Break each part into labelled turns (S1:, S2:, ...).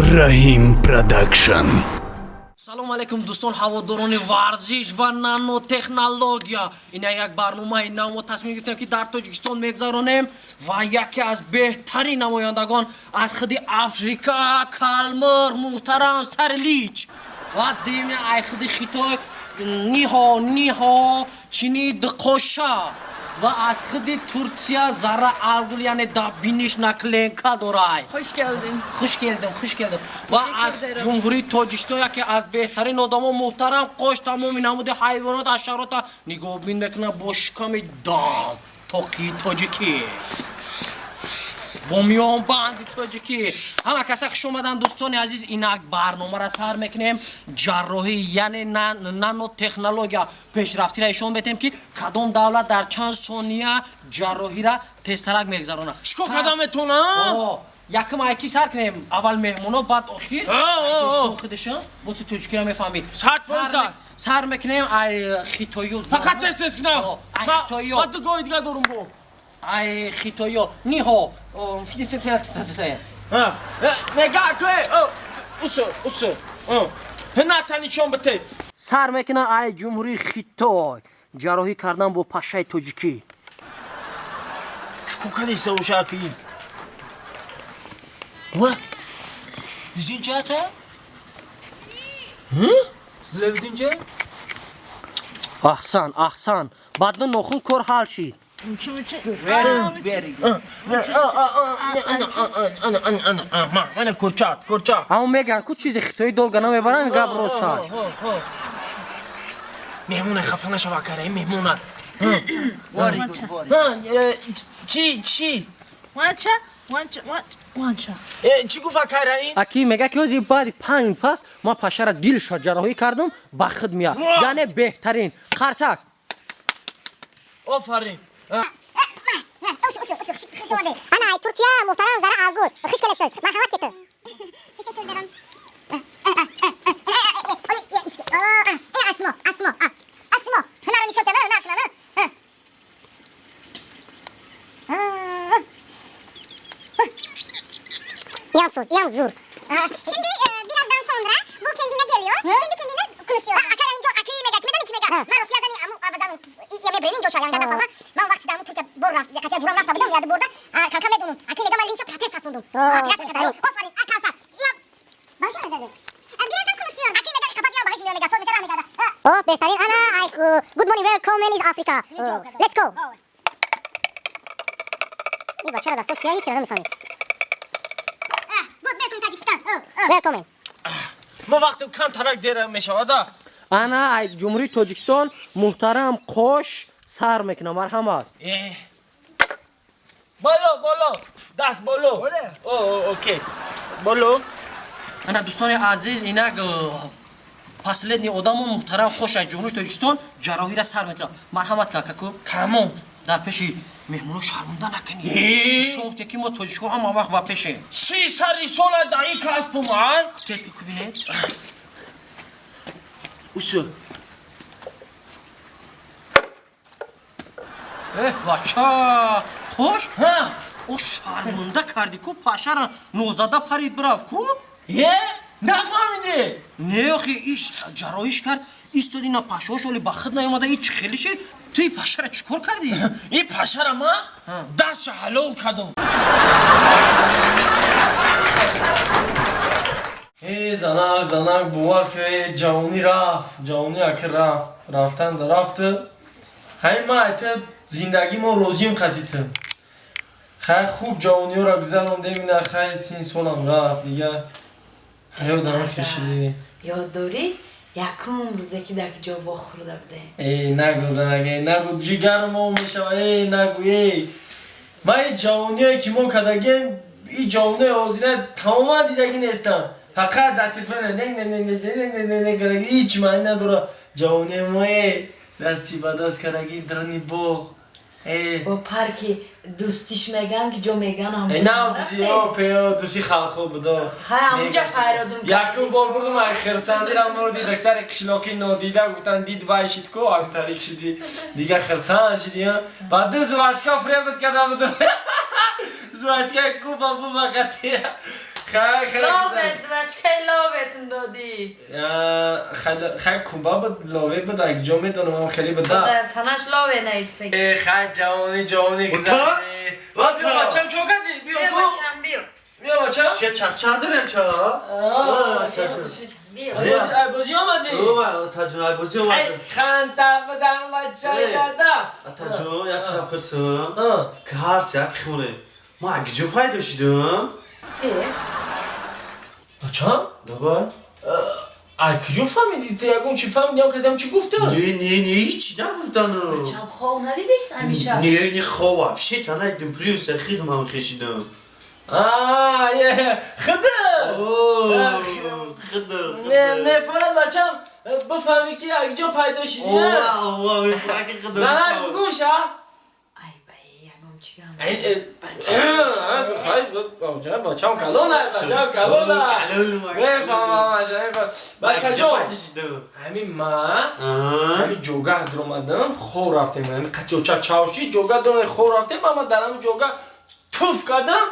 S1: Раҳим Продакшн.
S2: Салом алейкум, дӯстон, ҳаводорони варзиш ва нанотехнология. Ина як барномаи нав мо тасмим гирифтем, ки дар Тоҷикистон мегзаронем, ва яке аз беҳтарин намояндагон аз худи Африка, калмир муҳтарам Сарлич, ва дими ай худи Хитой, ниҳо ниҳо чини дқоша, ва аз худи Турсия Зара Алгул, яъне дабиниш накленка дорай.
S3: Hoş geldin.
S2: Хуш келдим, хуш келдим. Ва аз
S3: ederim.
S2: Ҷумҳурии Тоҷикистон яке аз беҳтарин одамо, муҳтарам Қош, тамоми намуди ҳайвонот, ҳашарота нигоҳбин мекунад бо шиками дам тоқи тоҷикӣ, бо миёнбанди тоҷикӣ. Ҳама каса хуш омадан, дӯстони азиз. Инак барномаро сар мекунем. Ҷарроҳӣ, яъне нанотехнология пешрафтиро ишон метем, ки кадом давлат дар чанд сония ҷарроҳира тезтарак мегзаронад.
S4: Чикор карда метавонам?
S2: О, якум айки сар кунем, аввал меҳмоно, баъд охир
S4: О, о.
S2: худашон бо ту тоҷикиро мефаҳмӣ.
S4: 100%.
S2: Сар мекунем ай хитоиё.
S4: Фақат тез тез кунам.
S2: О, ай хитоиё.
S4: Ма ду гоҳи дига дорум бо.
S2: Ай хитоиё, ниҳо.
S4: Нега ту, усу усу ҳуната нишон бите.
S2: Сар мекунам ай Ҷумҳурии Хитой, ҷарроҳӣ кардан бо пашаи тоҷикӣ.
S4: Чикор кардиста ошаки? Ва зинчата зилевзинча.
S2: Аҳсан, аҳсан, баъдан нохун кор ҳал шид.
S1: Very good.
S4: Мана курчат, курчат.
S2: Аммо мегӯянд ку, чизи хитоӣ долга намебаранд, гап роста.
S4: Меҳмона хафа нашава, кара меҳмона.
S1: Very good, very.
S4: Чи чи?
S5: Wancha, wancha, wancha.
S4: Чӣ гуфа караи?
S2: Аки мега, ки ҳози баъди 5 мин пас ман пашара дилша ҷарроҳӣ кардам, ба худ меяд, яъне беҳтарин қарсак.
S4: Офарин.
S6: Ана ай Туркия, муҳтарам Зара Алгул. Хуш келипсиз. Марҳамат кетин. Teşekkür ederim. Аз шумо, аз шумо, аз шумо. Ҳунарро нишон тема, ҳунар кунам. Ям soz, ям зур. Şimdi birazdan sonra bu kendine geliyor. Kendi kendine konuşuyor. Akara injo akı mega kimeden içmega. Ман рости азани аму авазан я мебрени инҷо шаян гада фама. Ман вақт шида аму Туркия бор рафт, қатия дурам рафта будам, яд борда. Канка медонум. Акы мега ман линча протез часпондум. Операция када. Офарин, акаса. Я Баша мега. Birazdan konuşuyor. Акы мега капаз я баҳиш мега. Соз мега мега.
S7: О, беҳтарин, ана ай, good morning, welcome is Africa. Let's go. Ин бачаро дастор сия ҳеч намефаҳмид.
S6: Good, welcome Таджикистан.
S7: Welcome.
S4: Мо вақтим камтарак дера мешавада.
S2: Ана ай Ҷумҳурии Тоҷикистон, муҳтарам Қош сар мекунам, марҳамат.
S4: Боло, боло, даст боло. О, окей, боло.
S2: Ана, дӯстони азиз, инак последний одамо, муҳтарам Қош аз Ҷумҳурии Тоҷикистон ҷарроҳиро сар мекунам. Марҳамат, какаку.
S4: Тамом.
S2: Дар пеши меҳмоно шармонда накунӣ.
S4: Э?
S2: Шом ки мо тоҷикҳо ҳама вақт ба пешем.
S4: 30 сари сола дар ин касбум, а.
S2: Тез ки кубине.
S4: Усу.
S2: Э, бача Қош.
S4: Ҳа.
S2: О, шармонда кардӣ ку пашара, нозада парид бирафт ку.
S4: Е, нафаҳмидӣ?
S2: Не, охи иш ҷарроҳиш кард, истоди, на пашаош оли ба худ наёмада. И чӣ хеле шид? Ту и пашара чӣ кор кардӣ?
S4: Ин пашара ман дастша ҳалол кардам. Э, занак, занак, бовар ки, ҷавонӣ рафт, ҷавонӣ аки рафт, рафтан да рафту. Хай, ма айта зиндагӣ мо розием қатиту. Хай, хуб ҷавониёро гузарондем, ина хай, син солам рафт, дига ҳаёт ама хешидӣ.
S3: Ёд дорӣ, якум рӯзе ки дар ҷо вохӯрда будем?
S4: Эй, нагу, занак, эй, нагу, ҷигару мо мешава, эй, нагу, эй. Ман ин ҷавониое ки мо кардагем, ин ҷавониои ҳозира тамоман дидагӣ нестам. Фақат дар телефон не не не не не не не не кардаги, ҳеҷ маъни надора. Ҷавонии мо, эй, дасти ба даст кардаги даруни боғ. Эй.
S3: Бо парки дӯстиш меган, ки ҷо меган.
S4: Эй, на дӯсти, о, пео, дӯсти халқо будо.
S3: Хай, ҳамунҷа хайродум.
S4: Якум бор бурдум, ай хирсандирам мурди, духтари қишлоқӣ нодида гуфтан, дид вай шид ку, ай тарик шиди. Дига хирсанд шиди, ба ду жвачка фребат карда будум. Жвачкаи куба буба қатия. Хай, хай.
S3: Ловет, бачкаи ловетм додӣ.
S4: Хай, куба буд, лове буд, ак ҷо медонам, хеле буда.
S3: Дар танаш лове наистаги.
S4: Э, хай, ҷавонӣ, ҷавонӣ гузашт. Ва биё, бачам, чо кардӣ? Биё,
S3: Биё, бачам, биё.
S4: Биё, бачам.
S8: Чия чақчақ дорем, ча?
S3: Биё.
S4: Ай, бозӣ омадӣ?
S8: Атаҷон, ай бозӣ омадам.
S4: Ханта бизан, бачаи дада.
S8: Атаҷон, як чиза пурсам. Ки ҳар як хонем. Ма ак ҷо пайдо шудам?
S4: Бачам?
S8: Давай.
S4: Ай, куҷо фаҳмидӣ? Ту ягон чи фаҳмидӣ, ё касе ҳам чӣ гуфта?
S8: Не, не, не, ҳичи нагуфтану.
S3: Бачам, хов надидиш ҳамеша?
S8: Не, не, хов вообще та надидим, плюс хидм ҳам хешидам.
S4: Хида!
S8: Хида.
S4: Мефаҳмам, бачам, бифаҳмӣ ки як ҷо пайдо шидӣ. Занак, бугӯша?
S3: Ай, бай, ягон чигам.
S4: Бачам калона, бачам калона. Мефаҳмам, бачам. Бачаҷон, ҳамин ма, ҳамин ҷогаҳ дуромадам, хов рафтем, ҳамин қатиёча чавши, ҷогаҳ дуромадем, хов рафтем, ама дар ҳамин ҷогаҳ туф кардам,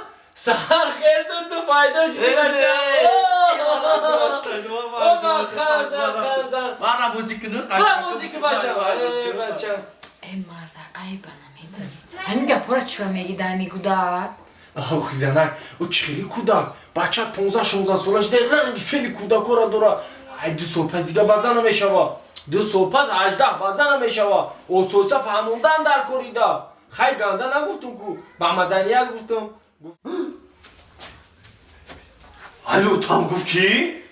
S4: саҳар хестам, ту пайдо шудӣ, бачам.
S8: Мара бозӣ кунам?
S4: Мара бозӣ кун, бачам. Бачам.
S3: Э, марда, айба намедонӣ. Ҳамин гапҳоро чӯ мегӣ дар ҳамин кӯдак?
S4: Ох, занак, ӯ чӣ хели кӯдак? Бача 15-16 сола шуда, ранги фели кӯдакҳоро дора. Ай, 2 сол пас дига ба зана мешава. 2 сол пас 18 ба зана мешава. Ососа фаҳмондан дар корида. Хай, ганда нагуфтум ку, ба маданият гуфтум.
S8: Алло, там гуфт ки?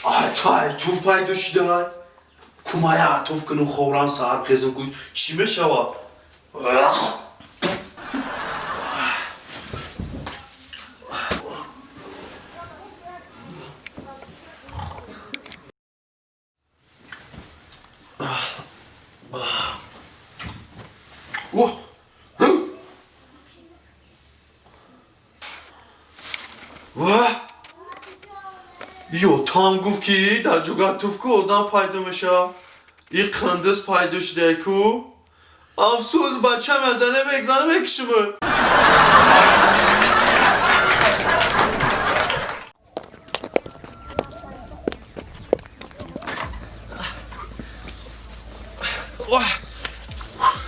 S8: Ай, тай, туф пайдо шудай. Кумая туф кунум, хобрам, саҳар хезум ку чӣ мешавад? Ах! О! Ва! Ё, там гуфт ки дар ҷугар туф ку одам пайдо мешавад. И қандиз пайдо шуда ку. Афсӯс, бачам язане мегзане мекушиму.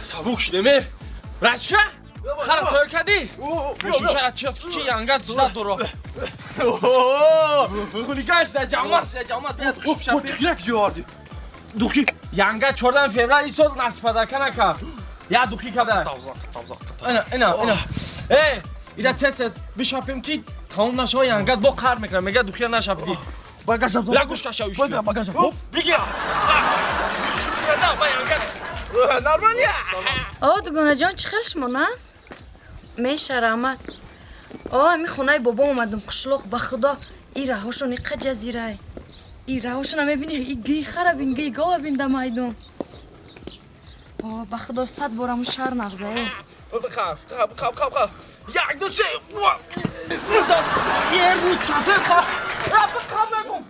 S4: Сабук шудем, рачка? Хара тайёр кардӣ? Мошинчара чи янга зуда доро. Хулиган шуда, ҷамоат шуда, ҷамоат биёд хушб шаб.
S8: Як ҷо овардӣ.
S4: Духи янга 14 феврал ин сол насбадака накард. Я духи карда. Ина, ина, ина. Э, ира тез тез бишапем ки тамом нашава, янгат бо қар мекунам, мега духия нашапидӣ.
S1: Багажам.
S4: Ягуш каша уш.
S1: Багажам. Хоп, дига.
S4: Шукрада, ба янгат. Нормально.
S3: О, дугонаҷон, чӣ хел шумо наст? Меша, раҳмат. О, ҳамин хонаи бобо омадам, қишлоқ, ба худо, и раҳошон иқа ҷазирай. И раҳошона мебинӣ, и гии хара бин, гии гова бин да майдон. О, ба худо, 100 бор ҳамун шаҳр нағза, э.
S4: Хаб, хаб, хаб, хаб, хаб. Як, ду, се. Ер, рӯд сафер, хаб. Хаб, мегум.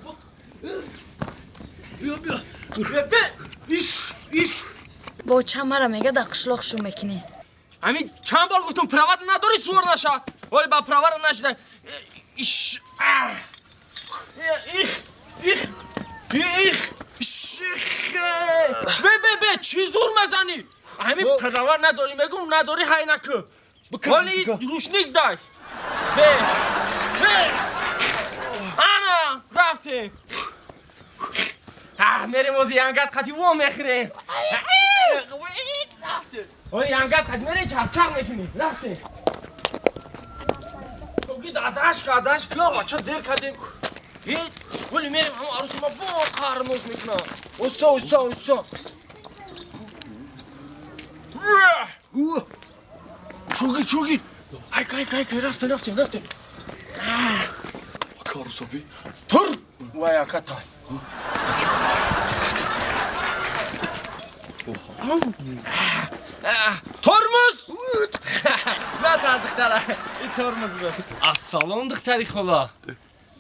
S4: Биё, биё. Иш, иш.
S3: Бо чанд мара мега дар қишлоқ шу мекунӣ?
S4: Ҳамин чанд бор гуфтум, права надорӣ, сувор наша. Оли ба праваро нашида. Иш. Их, их, их, иш. Бе, бе, бе, чӣ зур мезанӣ? Ҳамин права надорӣ, мегум, надорӣ, ҳай накӯ. Оли рушник дай. Бе, бе. Ана, рафтем. Мерем ози янгат қати во мехӯрем. Оли янгат қати мерем, чарчақ мекунем. Рафтем. Дадаш, дадаш, кла, бача, дер кардем. Оли мерем, ҳамон арӯси ма бо қаҳр ноз мекунам. Уста, уста, уста. Чугир, чугир. Ҳайк, ҳайк, ҳайк, рафтем, рафтем, рафтем.
S8: Карусоби.
S4: Тур! Вай, ака тай. Тормоз! На, духтара, и тормоз буд. Ассалом, духтари хола.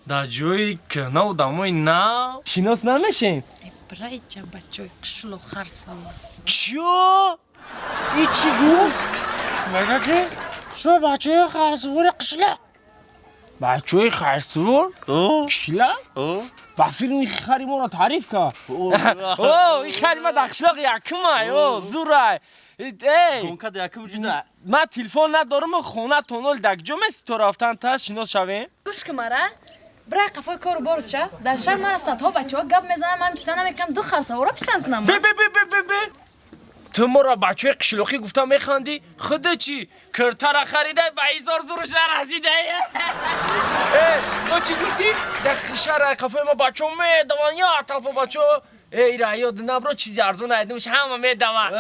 S4: Дар ҷои кӯҳна одамои нав шинос намешем?
S3: Брайча, бачои қишлоқ харсавор.
S4: Чё? И чӣ гуфт?
S2: Мега ки шумо бачаҳои харсавори қишлоқ.
S4: Бачаҳои харсувор кишла ба филми хари моро таъриф кард. О, и хари ма дар қишлоқ якумай, о, зурай. Эй,
S1: Гонкада якум ҷуда.
S4: Ман телефон надорам, хона тонол дар куҷо меси то рафтан та шинос шавем?
S3: Гӯш кун мара, бирай қафои кору бору ша. Дар шаҳр мара садҳо бачаҳо гап мезананд, ман писанд намекунам, ду харсавора писанд кунам.
S4: Бе, бе, бе, бе, бе, бе. Ту моро бачаҳои қишлоқӣ гуфта механдӣ, худа чӣ киртара харидай, ба изор зуруш нарасидай. Э, то чӣ гуфтӣ? Дар шаҳр қафои ма бачаҳо медаванд, я талпа бачаҳо. Э, ира ёд набро, чизи арзон айдимш, ҳама медаванд.